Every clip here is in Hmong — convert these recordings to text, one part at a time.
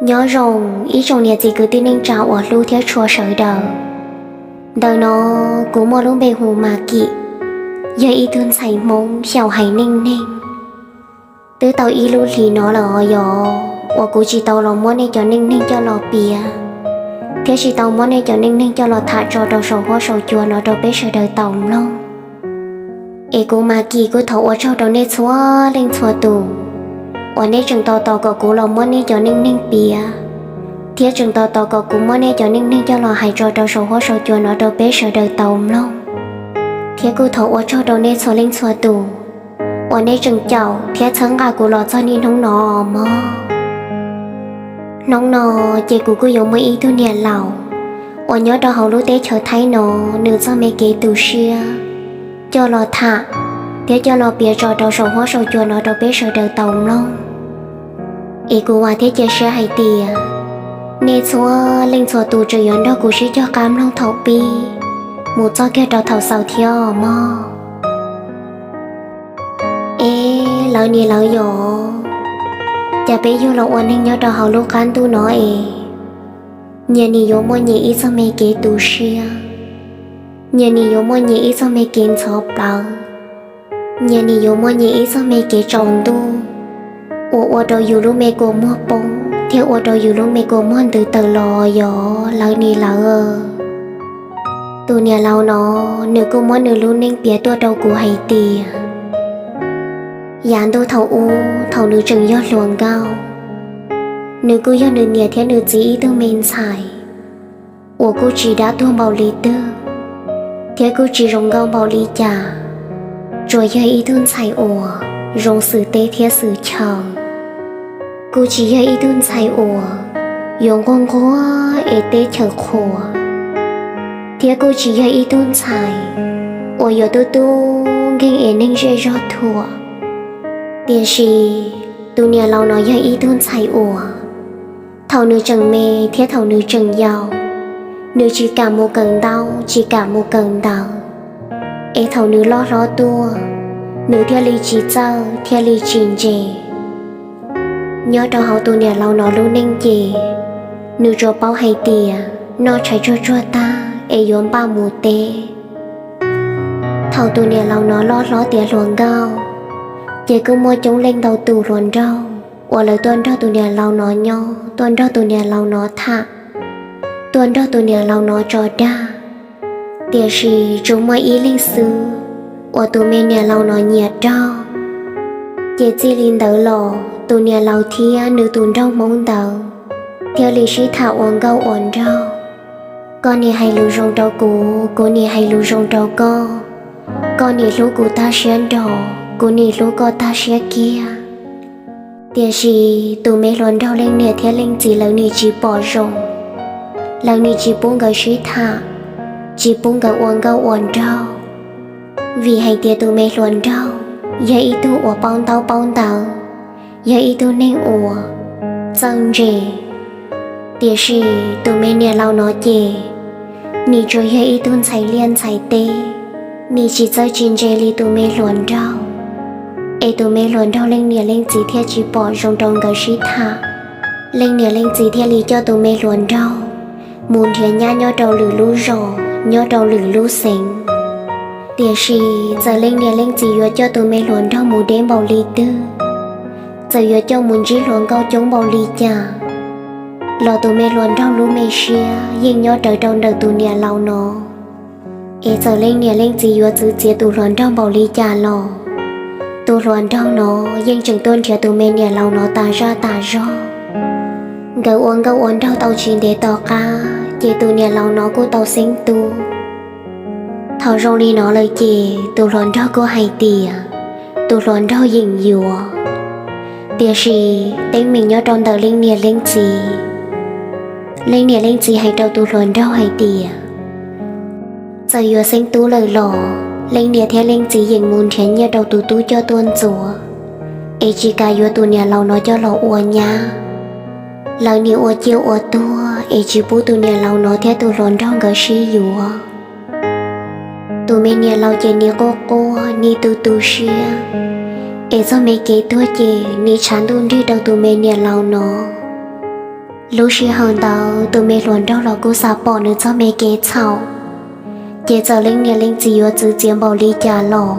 Nyob zoo ib tsoom niam txiv kwv tij neej tsa uas hlub thiab tshua sawv daws. Ntawm no kuv muaj lub npe hu Mas Kim, yog ib tug ntxhais Hmoob xyaum haiv neeg neeg. Twb tau ib lub hlis no lawm os yog uas kuv tsis tau los muab nej cov neej neeg coj los piav, thiab tsis tau muab nej cov neej neeg coj los tham tso rau saum huab saum cua no rau peb sawv daws tau mloog. Es kuv Mas Kim kuj thov ua tsaug rau nej txhua leej txhua tus uas nej tseem tos tos kom kuv los muab nej cov neej neeg piav, thiab tseem tos tos kom kuv muab nej cov neej neeg coj los hais tso rau saum huab saum cua no rau peb sawv daws tau mloog. Thiab kuj thov ua tsaug rau nej txhua leej txhua tus uas nej tseem caum thiab txhawb nqa kuv los txog niaj hnub no mog. Hnub no ces kuv kuj yuav muaj ib tug niam laus uas nyob rau hauv lub teb chaws Thaib no, nws txoj me kev tu siab coj los tham thiab coj los piav tso rau saum huab saum cua no rau peb sawv daws tau mloog. Es kuv vam thiab cia siab hais tias nej txhua leej txhua tus tseem yuav nrog kuv sib cog qab mloog thaum pib mus txog kiag rau thaum xaus thiab mog. Es lawv niam lawv yog, cas peb yug los ua neeg nyob rau hauv lub qab ntuj no es, nyias nim yuav muaj nyias ib txoj me kev tu siab, nyias nim yuav muaj nyias ib txoj me kev ntxhov plawv, nyias nim yuav muaj nyias ib txoj me kev tsaus ntuj, uas ua rau yus lub me kua muag poob thiab ua rau yus lub me kua muag ntws tawm los yog lawv niam lawv. Tus niam laus no, nws kuj muab nws lub neej piav tuaj rau kuv hais tias, yav ntuj thaum ub thaum nws tseem yog hluas nkauj, nws kuj yog nws niam thiab nws txiv ib tug me ntxhais uas kuj tsis dab tuag npaum li twg, thiab kuj tsis zoo nkauj npaum li cas, tsuas yog ib tug ntxhais uas zoo xwm teb thiab xwm chaw. Kuj tsis yog ib tug ntxhais uas yuav nquag nquag es teb chaws qhuas, thiab kuj tsis yog ib tug ntxhais uas yuav tub tub nkeeg es neeg zej zog thuam. Tiam sis tus niam laus no yog ib tug ntxhais uas thaum nws tseem me thiab thaum nws tseem yau, nws tsis kam mus kawm ntaub tsis kam mus kawm ntawv, es thaum nws loj hlob tuaj, nws thiaj li tsis txawj thiaj li tsis ntse. Nyob rau hauv tus niam laus no lub neej ces, nws tsuas paub hais tias noj tshais tsuag tsuag tag es yuav npaj mus teb. Thaum tus niam laus no loj hlob tiav hluas nkauj, ces kuj muaj coob leej ntau tus hluas nraug uas lawv tuaj nrog tus niam laus no nyob, tuaj nrog tus niam laus no tham, tuaj nrog tus niam laus no tso dag. Tiam sis tsuas muaj ib leeg xwb uas tus me niam laus no nyiam raug. Ces txij li ntawd los tus niam laus thiab nws tus nraug Hmoob ntawd thiaj li sib tham ua nkauj ua nraug. Koj nim hais lus zoo rau kuv, kuv nim hais lus zoo rau koj. Koj nim hlub kuv tag siab nrho, kuv nim hlub koj tag siab kiag. Tiam sis tus me hluas nraug leej niam thiab leej txiv lawv nim tsis pom zoo, lawv nim tsis pub nkawd sib tham, tsis pub nkawd ua nkauj ua nraug. Vim hais tias tus me hluas nraug yog ib tug uas paub ntaub paub ntawv, yog ib tug neeg uas txawj ntse. Tiam sis tus me niam laus no ces, nim tsuas yog ib tug ntxhais liaj ntxhais teb, nim tsis txawj tsis ntse li tus me hluas nraug, es tus me hluas nraug leej niam leej txiv thiaj tsis pom zoo rau nkawd sib tham. Leej niam leej txiv thiaj li coj tus me hluas nraug mus nrhiav nyab nyob rau lwm lub zos, nyob rau lwm lub xeev. Tiam sis txawm leej niam leej txiv yuav coj tus me hluas nraug mus deb npaum li twg, txawm yuav coj mus ntsib hluas nkauj coob npaum li cas, los tus me hluas nraug lub me siab yeej nyob rawv rau ntawm tus niam laus no. Es txawm leej niam leej txiv yuav txwv txiav tus hluas nraug npaum li cas los, tus hluas nraug no yeej tseem tuaj nrhiav tus me niam laus no tas zaj tas zog. Nkawd ua nkauj ua nraug tau tsis ntev tom qab ces tus niam laus no kuj tau xeeb tub. Thaum zoo li no lawm ces tus hluas nraug kuj hais tias tus hluas nraug yeem yuav. Tiam sis teeb meem nyob rau ntawm leej niam leej txiv. Leej niam leej txiv hais rau tus hluas nraug hais tias, txawm yuav xeeb tub lawm los leej niam thiab leej txiv yeem mus nrhiav nyiaj rau tus tub coj tuaj ntxuav, es tsis kam yuav tus niam laus no coj los ua nyab. Lawv nim ua ciaj ua tuag es tsis pub tus niam laus no thiab tus hluas nraug nkawd sib yuav. Tus me niam laus ces nim quaj quaj nim tu tu siab, es txog me kev tuag ces nim tshav ntuj nrig rau tus me niam laus no. Lub sij hawm ntawd tus me hluas nraug los kuj xav pom nws txoj me kev txhaum, ces txawm leej niam leej txiv yuav txwv txiav npaum li cas los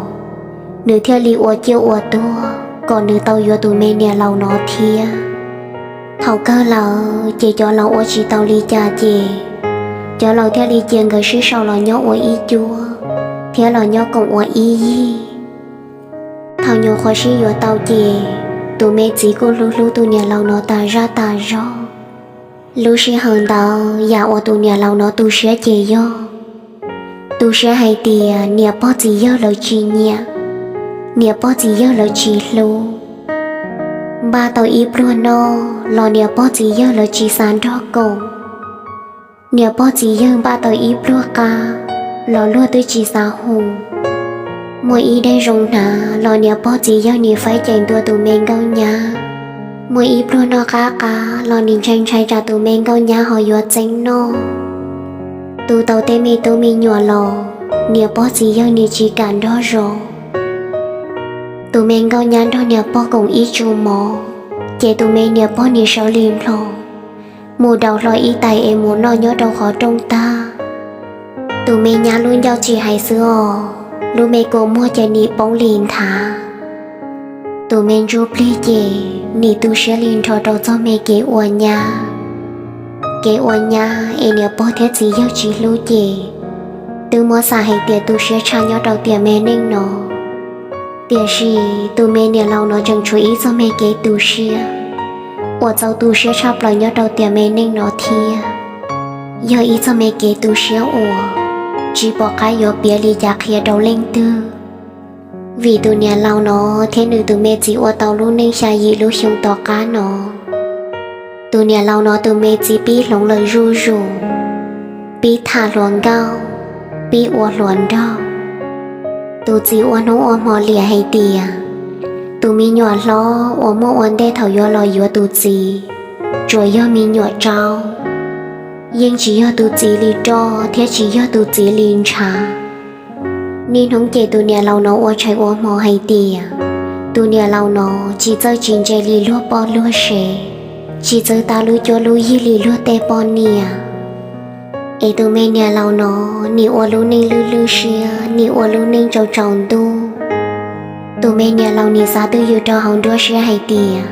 nws thiaj li ua ciaj ua tuag kom nws tau yuav tus me niam laus no thiab. Thaum kawg lawm ces cov laus ua tsis tau li cas ces cov laus thiaj li cia nkawd sib sau los nyob ua ib cuab thiab los nyob koom ua ib yig. Thaum nyuam qhuav sib yuav tau ces tus me txiv kuj hlub hlub tus niam laus no tas zaj tas zog. Lub sij hawm ntawd yam uas tus niam laus no tu siab ces yog tu siab hais tias niam pog txiv yawg lawv tsis nyiam, niam pog txiv yawg lawv tsis hlub. Npaj tau ib pluag noj los niam pog txiv yawg lawv tsis xav nrog koom. Niam pog txiv yawg npaj tau ib pluag qab los luag twb tsis xav hu. Muaj ib daim zoo hnav los niam pog txiv yawg nim faib cais ntua tus me nkauj nyab. Muaj ib pluag noj qab qab los nim ntshai ntshai tsam tus me nkauj nyab ho yuav txeeb noj. Tu tau tej me tub me nyuam los niam pog txiv yawg nim tsis kam nrog zov. Tus me nkauj nyab nrog niam pog koom ib tsu mov, ces tus me niam pog nim sawv li nplho mus daus hlo ib tais es mus noj nyob rau qhov rooj tag. Tus me nyab lub ncauj tsis hais xwb os, lub me kua muag ces nim poob li nthav. Tus me ntsuj plig ces nim tu siab li nrho rau txoj me kev ua nyab. Kev ua nyab es niam pog thiab txiv yawg tsis hlub ces twb muab xav hais tias tu siab tshaj nyob rau tiam me neej no. Tiam sis tus me niam laus no tseem tshuav ib txoj me kev tu siab uas txaus tu siab tshaj plaws nyob rau tiam me neej no thiab. Yog ib txoj me kev tu siab uas tsis pom qab yuav piav li cas qhia rau leej twg, vim tus niam laus no thiab nws tus me txiv ua tau lub neej xya yim lub xyoo tom qab no. Tus niam laus no tus me txiv pib hloov lawm zuj zus, pib tham hluas nkauj, pib ua hluas nraug. Tus txiv ua hnub ua hmo liam hais tias tus me nyuam hlob uas muaj ua ntej thaum yuav los yuav tus txiv tsuas yog me nyuam tsaub, yeej tsis yog tus txiv li roj thiab tsis yog tus txiv li ntshav. Niaj hnub ces tus niam laus no ua tshais ua hmo hais tias tus niam laus no tsis txawj tsis ntse li luag poj luag sev, tsis txawj tab lub cuab lub yig li luag tej poj niam. Es tus me niam laus no nim ua lub neej lwj lwj siab, nim ua lub neej tsaus tsaus ntuj. Tus me niam laus nim xav twj ywm rau hauv nruab siab hais tias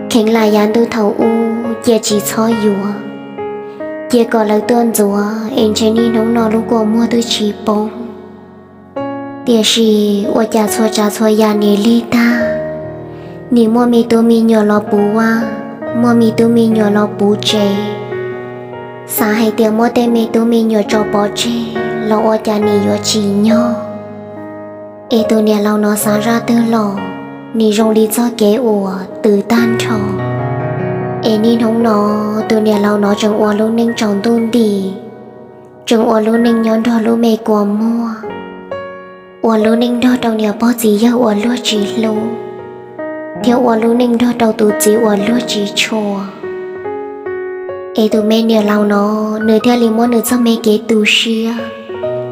kheev lam yav ntuj thaum ub cia tsis txhob yuav, cia kom lawv tuaj ntxuav es ntshe niaj hnub no lub kua muag twb tsis poob. Tiam sis ua cas txhua tsav txhua yam nim lig tag, nim muaj me tub me nyuam los puv vaj, muaj me tub me nyuam los puv tsev. Xav hais tias muab tej me tub me nyuam tso pov tseg los ua cas nim yuav tsim nyog. Es tus niam laus no xav zaj twg los nim zoo li txoj kev uas twb tag nrho. Es niaj hnub no tus niam laus no tseem ua lub neej tsaus ntuj nti, tseem ua lub neej nyob nrog lub me kua muag, ua lub neej nrog rau niam pog txiv yawg uas luag tsis hlub, thiab ua lub neej nrog rau tus txiv uas luag tsis tshua. Es tus me niam laus no nws thiaj li muab nws txoj me kev tu siab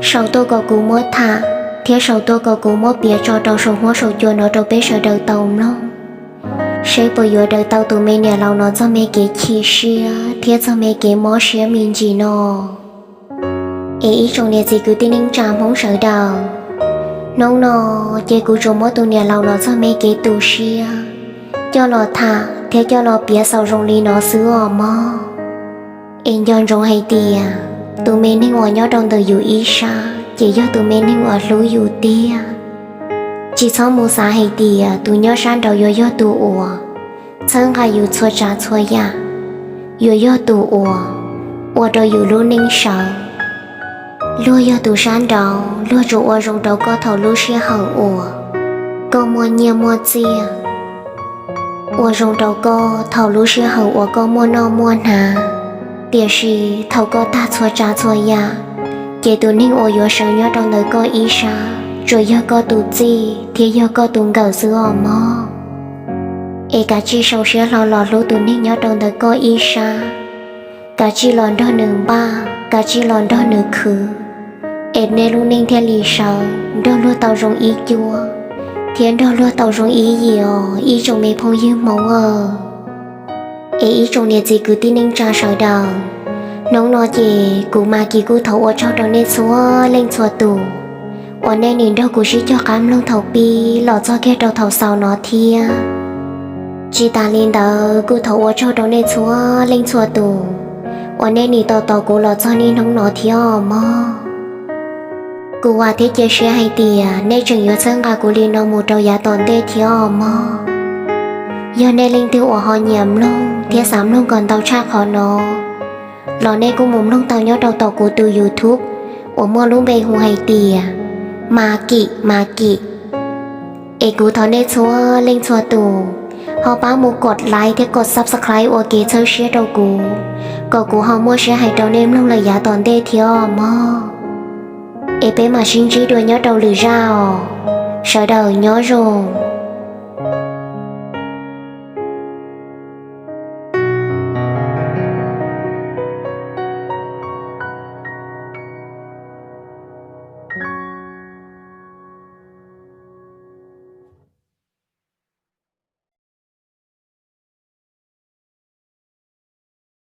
sau tuaj kom kuv muab tham, thiab sau tuaj kom kuv muab piav tso rau saum huab saum cua no rau peb sawv daws tau mloog, seb puas yuav daws tau tus me niam laus no txoj me kev chim siab thiab txoj me kev mob siab me ntsis no. Es ib tsoom niam txiv kwv tij neej tsa Hmoob sawv daws, hnub no ces kuv tsuas muab tus niam laus no txoj me kev tu siab coj los tham thiab coj los piav xaus zoo li no xwb os mog. Es nco ntsoov hais tias tus me neeg uas nyob rau ntawm yus ib sab ces yog tus me neeg uas hlub yus tiag. Tsis txhob mus xav hais tias tus nyob sab nraud yuav yog tus uas txhawb nqa yus txhua tsav txhua yam, yuav yog tus uas ua rau yus lub neej sawv. Luag yog tus sab nraud, luag tsuas ua zoo rau koj thaum lub sij hawm uas koj muaj nyiaj muaj txiaj, ua zoo rau koj thaum lub sij hawm uas koj muaj noj muaj hnav. Tiam sis thaum koj tag txhua tsav txhua yam, ces tus neeg uas yuav sawv nyob rau ntawm koj ib sab tsuas yog koj tus txij thiab yog koj tus nkawm xwb os mog. Es kav tsij sau siab hlo los hlub tus neeg nyob rau ntawm koj ib sab, kav tsij los nrog nws npaj, kav tsij los nrog nws khwv. Es nej lub neej thiaj li sawv, nrog luag tau zoo ib cuab, thiab nrog luag tau zoo ib yim os ib tsoom me phooj ywg Hmoob aw. Es ib tsoom niam txiv kwv tij neej tsa sawv daws, hnub no ces kuv Maki kuj thov ua tsaug rau nej txhua leej txhua tus uas nej nim nrog kuv sib cog qab mloog thaum pib los txog kiag rau thaum xaus no thiab. Tsis tas li ntawd kuj thov ua tsaug rau nej txhua leej txhua tus uas nej nim tos tos kuv los txog niaj hnub no thiab os mog. Kuv vam thiab cia siab hais tias nej tseem yuav txhawb nqa kuv li no mus rau yav tom ntej thiab os mog. Yog nej leej twg uas ho nyiam mloog thiab xav mloog kom ntau tshaj qhov no, los nej kuj mus mloog tau nyob rau tom kuv tus YouTube uas muaj lub npe hu hais tias Maki Maki. Es kuv thov nej txhua leej txhua tus ho pab mus kom like thiab kom subscribe ua kev txhawb siab rau kuv, kom kuv ho muaj siab hais rau nej mloog lawm yav tom ntej thiab os mog. Es peb mam sib ntsib dua nyob rau lwm zaj os. Sawv daws nyob zoo.